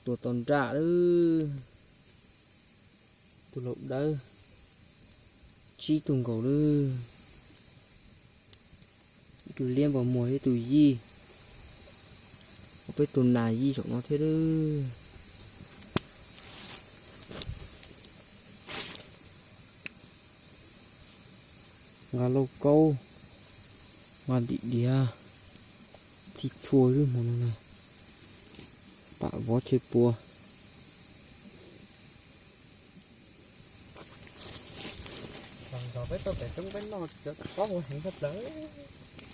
Tua tau nraj lawm. Tus laus dawb, tsib tug nkaus lawm. Ib tug liab npog muag thiab tus yij, peb tus nas yij saum no thiab lawm. Nqa lauj kaub, nqa ntim diav, txhij txhua lub hmo no na, pam vov tshav puas.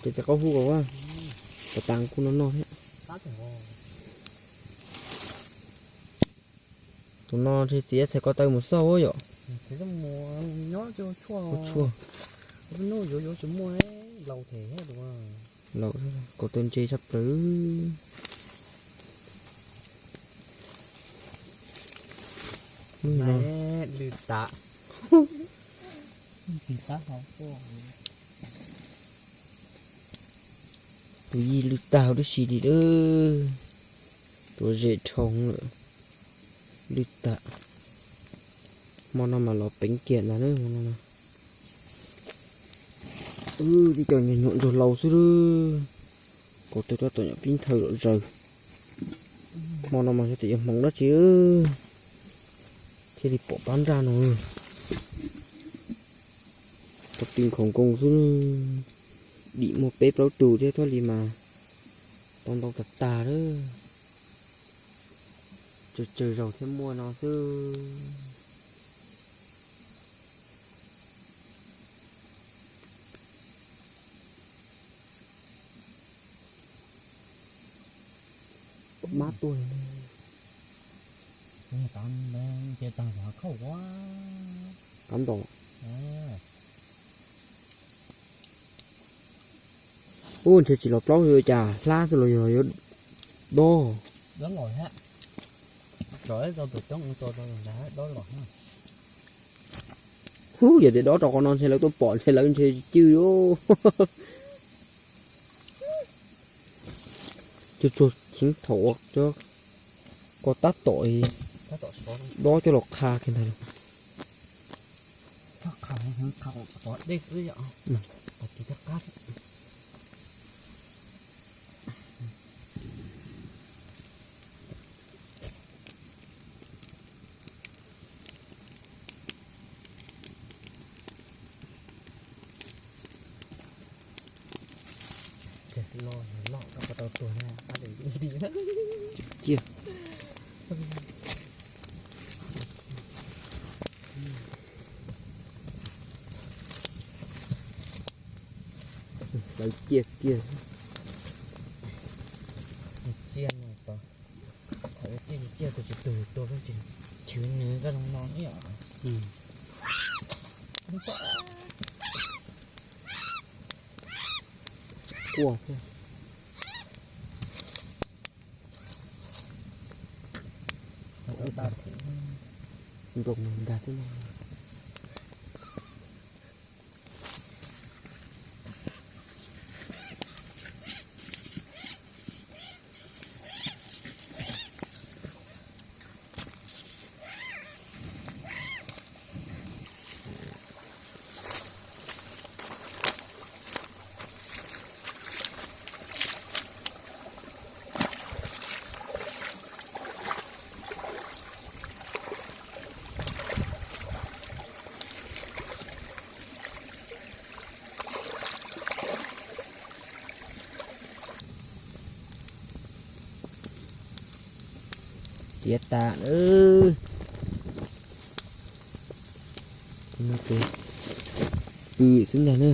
Ces txiv qaub hub as, tas tas kuj no noj thiab. Tus no ntshe txiv txhais ko taw mus xauj yom. Laus, ko taw ntse tshaj plaws. Lwj tas. Tus yij lwj tag huv tib si li lawm. Tuav zem dhau lawm. Lwj tas. Hmo no mas los peev kiag ntag na hmo no. Wb tib co nyuam nyuam ntsuag laus xwb lawm. Ko taw rab tom nyuam pib nthaw lom zaws. Hmo no mas xyov tias yuav hmoov dab tsi thiaj li pom pab nraj no. Ko tw nkhaus nkoos xwb. Dim muaj peb plaub tus thiab thiaj li mas tau ntau tag tag lawm. Tsawg tsawg zaus thiaj muaj no xwb. Mab tuaj. Qab ntos. Ub, ntshe tsis los plaub li cas, hlab xwb los yog yuav dob. Ub, yog tias dob rau qhov no ntshe lawv tuaj pom ntshe lawv ntshe cwj. Cua tsuag cheeb thaum ua cov ko tab tom dob coj los qha kiag ntag. Los los koj puas tau tuag na, ab li li. Ciaj. Lawv ciaj kiag. Ciaj no, thaum ciaj ciaj tus tsis tus tuag, chwv nws koj zoo no ib yam. Quaj thiab. Nploos nkag xwb no. Tiav tas lawm. Pw xwb ntag na.